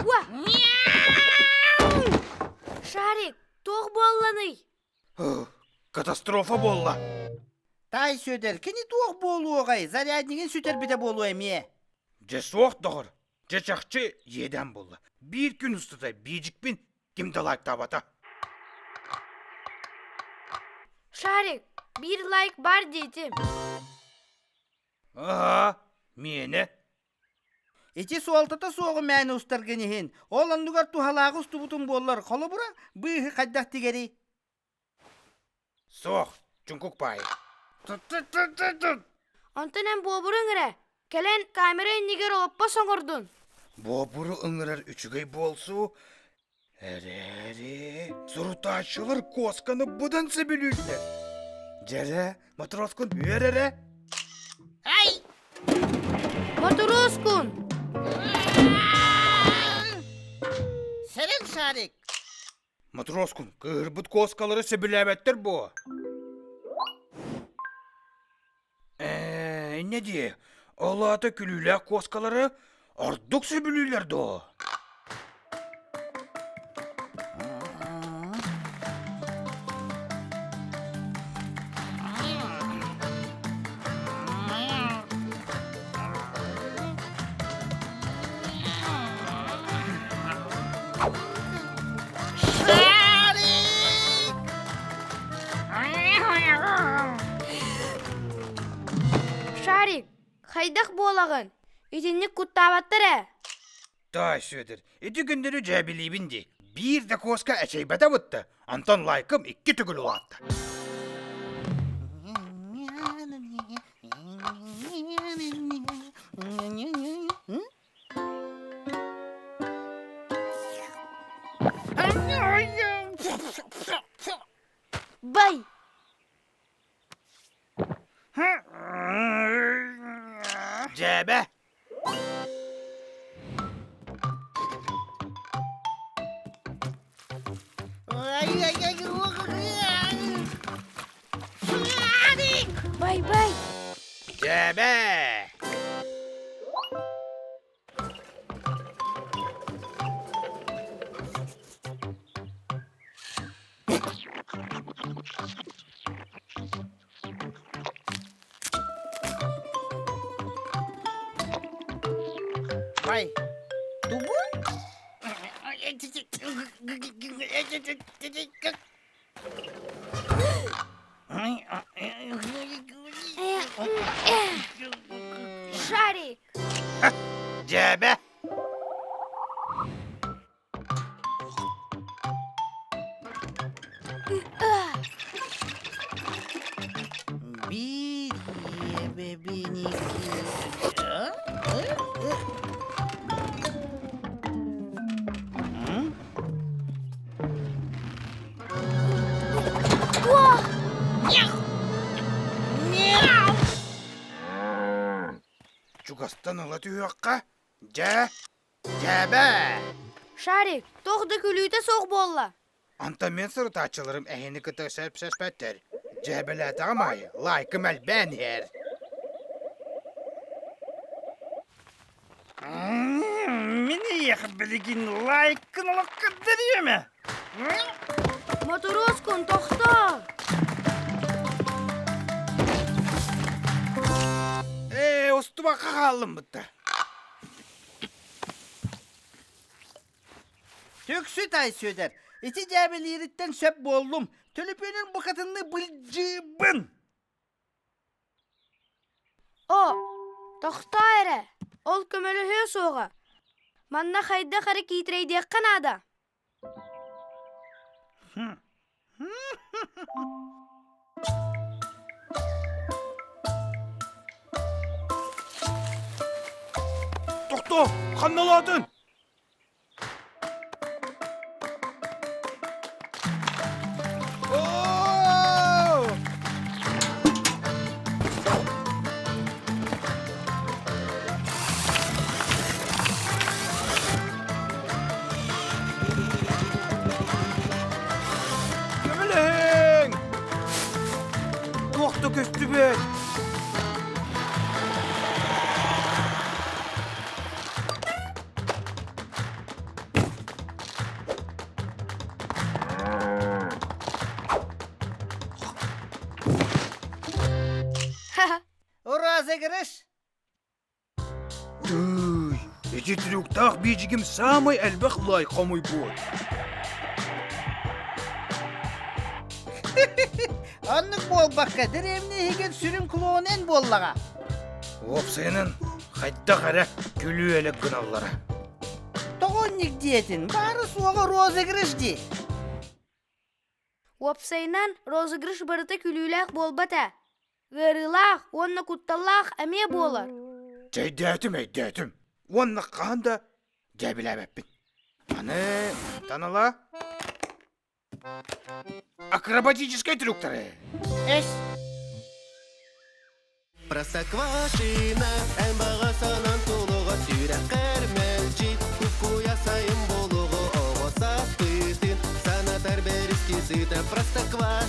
Уа! Шарик, туох буолланый? Катастрофа буолла. Таай Сүөдэр, кини туох буолуоҕай? Заряднигын сүтэрбитэ буолуо эмиэ. Дьэ суох, доҕор. Дьэ чахчы иэдээн буолла. Биир күн устата биидьикпин ким да лайктаабата. Шарик, биир лайк бар диэтим. Аһаа, миэнэ. Ити суолтата суоҕу мээнэ устаргын иһин, ол оннугар туһалааҕы устубутум буоллар, холобура, быыһы хайдах тигэрий? Суох, чуҥкук баайы. Онтон эн буобуру ыҥыра, кэлэн камера иннигэр олоппос оҥордун. Буобуру ыҥырар үчүгэй буолсу, эрээри сурутааччылар куосканы быдан сөбүлүүллэр. Дьэрэ, матроскун үөр эрэ. Ай! Мотуруускун! Сэрэн шарик! Матроскун, кыыһырбыт куоскалары сөбүлээбэттэр буо. Ээ, инньэ дии, ол аата күлүүлээх куоскалары ордук сөбүлүүллэр дуо? Шарик, хайдах буолаҕын? Итинник куттаабаттар ээ. Таай Сүөдэр, ити күннэри дьээбилиибин дии. Биир да куоска эчэйбэтэ бутта, онтон лайкым икки төгүл улаатта. Бай! Дьээбэ! Бай-бай! Дьээбэ! Бай, тугу? Шарик! Дьээбэ! Биир Чугастан ыла түһүөххэ, дьэ, дьээбэ! Шарик, туох да күлүүтэ суох буолла. Онтон мин сурутааччыларым эһини кытта сөпсөспөттөр. Дьээбэлээтэҕим аайы лайкым элбээн иһэр. Мин эйиэхэ билигин лайкын олох көрдөрүөм ээ. Мотуруоскун тохтоо! Ээ, устубакка хааллым бытта. Түксү тай Сүөдэр, ити дьээбэлиириттэн сөп буоллум. Төлөпүөнүн букатынныы былдьыыбын. О, тохтоо эрэ, ол көмөлөһүө суоҕа. Манна хайдах эрэ киитэрэйдиэххэ наада. Тохтоо, ханналаатын? Көмөлөһүҥ! Туох да көстүбэт! розыгрыш. Тыый, ити трюктаах биидьигим саамай элбэх лайк хомуйбут. Оннук буолбакка, дэриэбинэ иһигэр сүрүн клоун эн буоллаҕа. Уопсайынан, хайдах эрэ күлүү-элэк гыналлара. Тоҕо оннук диэтин, баара-суоҕа розыгрыш дии. Уопсайынан, розыгрыш барыта күлүүлээх буолбат ээ. Ыарыылаах уонна кутталлаах эмиэ буолар. Чэйдээтим, өйдөөтүм. Уонна хаһан да дьээбилээбэппин. Аны мантан ыла акробатическай трюктары. Эс. Простоквашино, эн баҕа санаан тулуга сүрэххэр мэлдьи кукуйа сайын болугу оҕо саспытын санатар бэриски сыта Простоквашино.